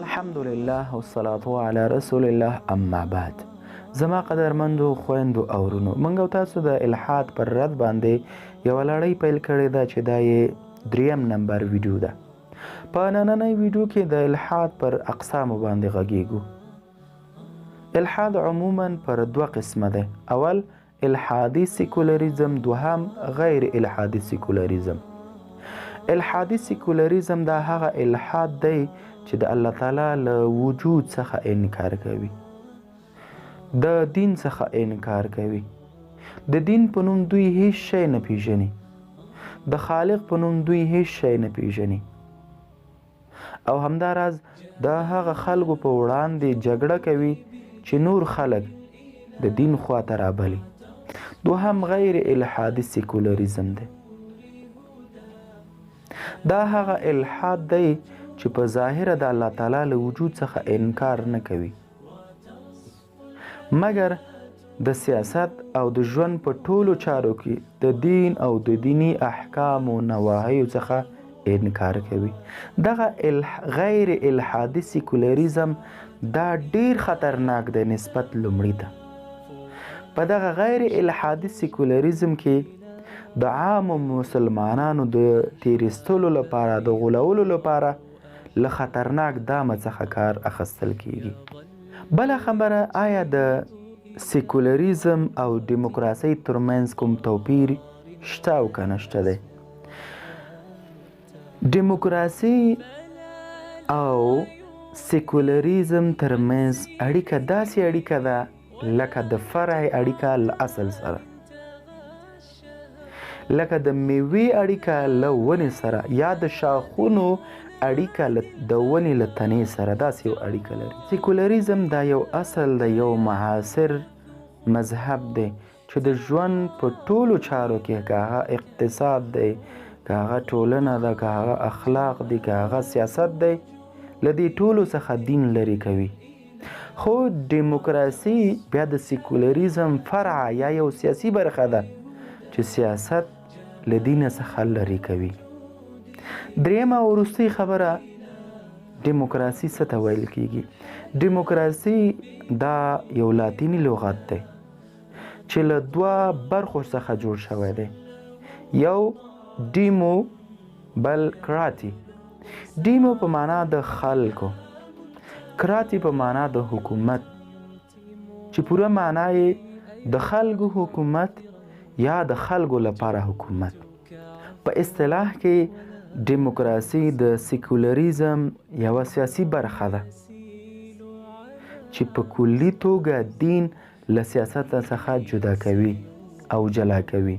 الحمدلله والصلاة علی رسول الله، اما بعد. زما قدرمندو خویندو او ورونو، موږ او تاسو د الحاد پر رد باندې یوه لړۍ پیل کړې ده چې دا یې دریم نمبر ویډیو ده. په نننۍ ویډیو کې د الحاد پر اقسامو باندې غږیږو. الحاد عموما پر دوه قسمه دی، اول الحادي سیکولریزم، دوهم غیر الحادي سیکولریزم. الحادي سیکولریزم دا هغه الحاد دی چې د الله تعالی له وجود څخه انکار کوي، د دین څخه انکار کوي، د دین په نوم دوی هیڅ شی نه پیژني، د خالق په نوم دوی هیڅ شی نه پیژني، او همداراز د هغه خلکو په وړاندې جګړه کوي چې نور خلک د دین خواته رابلي. دوهم غیر الحادي سیکولریزم دی. دا هغه الحاد دی چې په ظاهره د الله تعالی له وجود څخه انکار نه کوي، مګر د سیاست او د ژوند په ټولو چارو کې د دین او د دیني احکامو نواهیو څخه انکار کوي. دغه غیر الحادي سیکولریزم دا ډیر خطرناک دی نسبت لومړي ته. په دغه غیر الحادي سیکولریزم کې د عامو مسلمانانو د تیرستلو لپاره، د غولولو لپاره له خطرناک دامه څخه کار اخیستل کیږي. بله خبره، آیا د سیکولریزم او دیموکراسۍ ترمنځ کوم توپیر شته او که نشته دی؟ دیموکراسي او سیکولریزم ترمنځ اړیکه داسې اړیکه ده لکه د فرع اړیکه له اصل سره، لکه د میوې اړیکه له ونې سره، یا د شاخونو اړیکه د ونې له تنې سره، داسې یو اړیکه لري. سیکولریزم دا یو اصل دی، یو معاصر مذهب دی چې د ژوند په ټولو چارو کې، که هغه اقتصاد دی، که هغه ټولنه ده، که هغه اخلاق دی، که هغه سیاست دی، له دې ټولو څخه دین لرې کوي. خو دیموکراسي بیا د سیکولریزم فرع یا یو سیاسي برخه ده چې سیاست له دینه څخه لرې کوي. درېیمه او وروستۍ خبره، دیموکراسي څه ته ویل کیږي؟ دیموکراسي دا یو لاتیني لغت دی چې له دوه برخو څخه جوړ شوی دی، یو دیمو بل کراتی. دیمو په معنا د خلکو، کراتی په معنا د حکومت، چې پوره معنا یې د خلکو حکومت یا د خلکو لپاره حکومت. په اصطلاح کې دیموکراسي د سیکولریزم یوه سیاسي برخه ده چې په کلي توګه دین له سیاست څخه جدا کوي او جلا کوي.